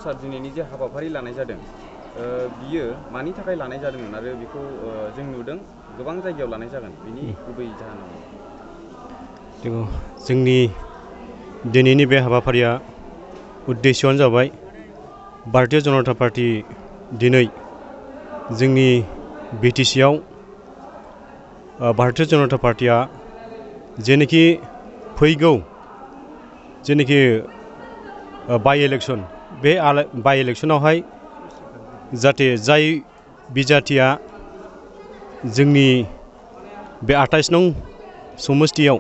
सार दिनैनि जे हाबाफारि लानाय जादों बियो मानि थाखाय लानाय जादोंमोन आरो बेखौ जों नुदों गोबां जायगायाव लानाय जागोन बिनि गुबै जाहोना जोंनि दिनैनि बे हाबाफारिया उद्देश्यआनो जाबाय भारतीय जनता पार्टी दिनै जोंनि बिटिसिआव भारतीय जनता पार्टीआ जेनोखि फैगौ जेनोखि बाइ इलेक्शन बे बाइ इलेक्शनावहाय जाहाथे जाय बिजाथिया जोंनि बे 28 नं समस्तियाव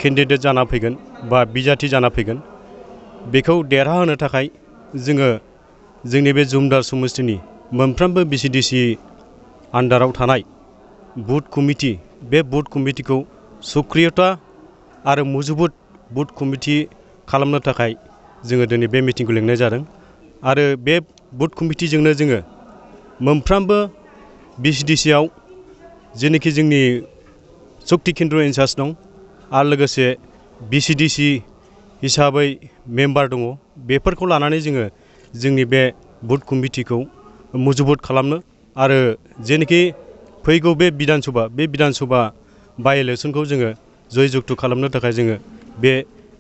केन्डिडेट जाना फैगोन बा बिजाथि जाना फैगोन बेखौ देरहाहोनो थाखाय जोङो जोंनि बे जुमदार समस्तिनि मोनफ्रोमबो बिसिडिसि आन्डाराव थानाय बुथ कमिटि बे बुथ कमिटिखौ सक्रियता आरो मुजुबुत बुथ कमिटि खालामनो थाखाय जोङो दिनै बे मिटिंखौ लिंनाय जादों आरो बे बुथ कमिटिजोंनो जोङो मोनफ्रोमबो बिसिडिसिआव जेनोखि जोंनि शक्ति केन्द्र इनचार्ज दं आरो लोगोसे बिसिडिसि हिसाबै मेम्बार दङ बेफोरखौ लानानै जोङो जोंनि बे बुथ कमिटिखौ मुजुबुत खालामनो आरो जेनोखि फैगौ बे बिधानसभा बाइ इलेक्शनखौ जोङो जय जुक्त खालामनो थाखाय जोङो बे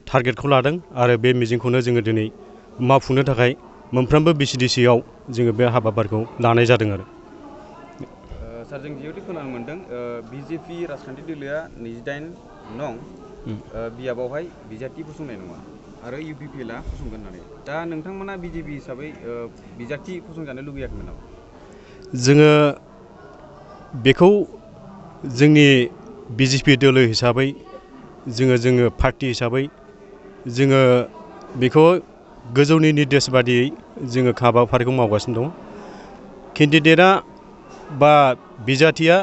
टारगेटखौ लादों आरो बे मिजिंखौनो जोङो दिनै मावफुंनो थाखाय मोनफ्रोमबो बिसिडिसिआव जोङो बे हाबाफारिखौ लानाय जादों आरो सार जों जिहेतु खोनानो मोन्दों बिजेपि राजखान्थि दोलोआ 28 नं बियाबावहाय बिजाथि फसंनाय नङा आरो इउपिपिएलआ फसंगोन होननानै दा नोंथांमोना बिजेपि हिसाबै बिजाथि फसंजानो लुगैयाखैमोन नामा जोङो बेखौ जोंनि बिजेपि दोलो हिसाबै जोङो पार्टी हिसाबै जोङो बेखौ गोजौनि निर्देश बादियै जोङो हाबाफारिखौ मावगासिनो दं केन्डिडेटआ बा बिजाथिया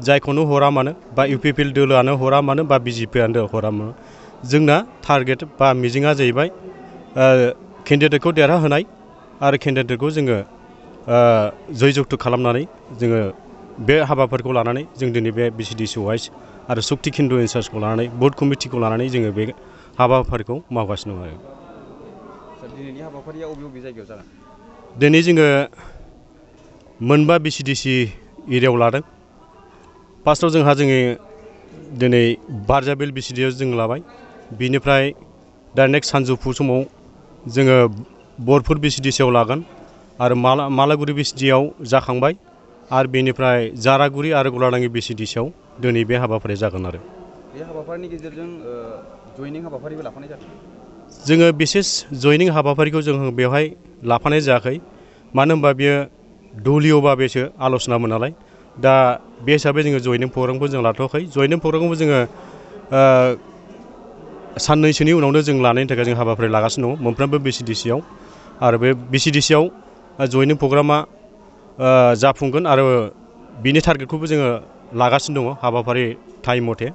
जायखौनो हरा मानो बा इउपिपिएल दोलोआनो हरा मानो बा बिजेपिआनो हरा मानो जोंना टारगेट बा मिजिङा जाहैबाय केन्डिडेटखौ देरहाहोनाय आरो केन्डिडेटखौ जोङो जय जुक्त खालामनानै जोङो बे हाबाफारिखौ लानानै जों दिनै बे बिसिडिसिआवहाय आरो शक्ति केन्द्र इनचार्जखौ लानानै बुथ कमिटिखौ लानानै जोङो बे हाबाफारिखौ मावगासिनो दं आरो दिनैनि हाबाफारिया बबे जायगायाव जागोन दिनै जोङो मोनबा बिसिडिसि एरियायाव लादों फार्स्टआव जोङो दिनै बारजाबिल बिसिडिआव जों लाबाय बिनिफ्राय दा नेक्स्ट सानजौफु समाव जोङो बरफुर बिसिडिसिआव लागोन आरो मालागुरि बिसिडिआव जाखांबाय आरो बेनिफ्राय जारागुरि आरो गलादाङि बिसिडिसिआव दिनै बे हाबाफारिया जागोन आरो बे हाबाफारिनि गेजेरजों जयनिं हाबाफारिबो लाफानाय जादों जोङो बिसेस जयनिं हाबाफारिखौ जों बेवहाय लाफानाय जायाखै मानो होनबा बियो दलिय भाबेसो आल'सनामोन नालाय दा बे हिसाबै जोङो जयनिं प्रग्रामखौ जों लाथ'वाखै जयनिं प्रग्रामखौ जोङो साननैसोनि उनावनो जों लानायनि थाखाय जों हाबाफारि लागासिनो दङ मोनफ्रोमबो बिसिडिसिआव आरो बे बिसिडिसिआव जयनिं प्रग्रामा जाफुंगोन आरो बिनि टारगेटखौबो जोङो लागासिनो दङ हाबाफारि टाइम मथे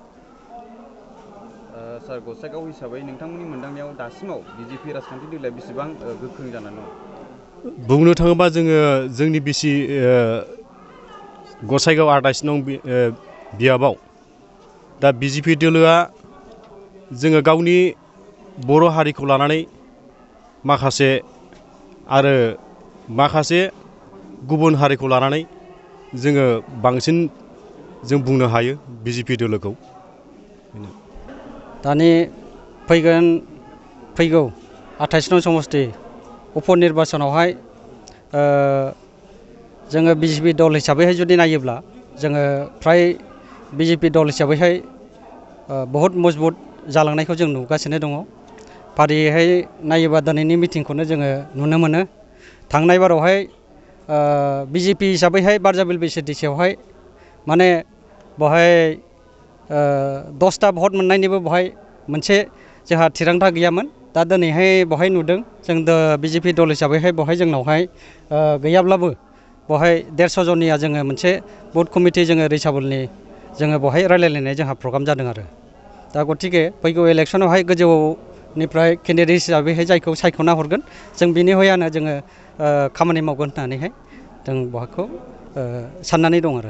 सार गसाइगाव हिसाबै नोंथांमोननि मोनदांनायाव दासिमाव बिजेपि राजखान्थि दोलोआ बेसेबां गोख्रों जानानै दं बुंनो थाङोबा जोङो जोंनि गसाइगाव 28 नं बियाबाव दा बिजेपि दोलोआ जोङो गावनि बर' हारिखौ लानानै माखासे गुबुन हारिखौ लानानै जोङो बांसिन जों बुंनो हायो बिजेपि दोलोखौ दानि फैगौ 28 नं समस्ति उपनिर्बाचनावहाय जोङो बिजेपि दल हिसाबैहाय जुदि नायोब्ला जोङो फ्राय बिजेपि दल हिसाबैहाय बहुत मजबुत जालांनायखौ जों नुगासिनो दङ फारियैहाय नायोबा दिनैनि मिटिंखौनो जोङो नुनो मोनो थांनाय बारावहाय बिजेपि हिसाबैहाय बारजाबिल बिसिडिसिआवहाय माने बहाय 10टा भट मोननायनिबो बहाय मोनसे जोंहा थिरांथा गैयामोन दा दिनैहाय बहाय नुदों जों बिजेपि दल हिसाबैहाय बहाय जोंनावहाय गैयाब्लाबो बहाय 150 जननिया जोङो मोनसे बुथ कमिटि जोङो रिचाबलनि जोङो बहाय रायलायलायनाय जोंहा प्रग्राम जादों आरो दा गतिके फैगौ इलेक्सनावहाय गोजौनिफ्राय केन्डिडेट हिसाबैहाय जायखौ सायख'ना हरगोन जों बिनि हयानो जोङो खामानि मावगोन होननानैहाय जों बहाखौ साननानै दं आरो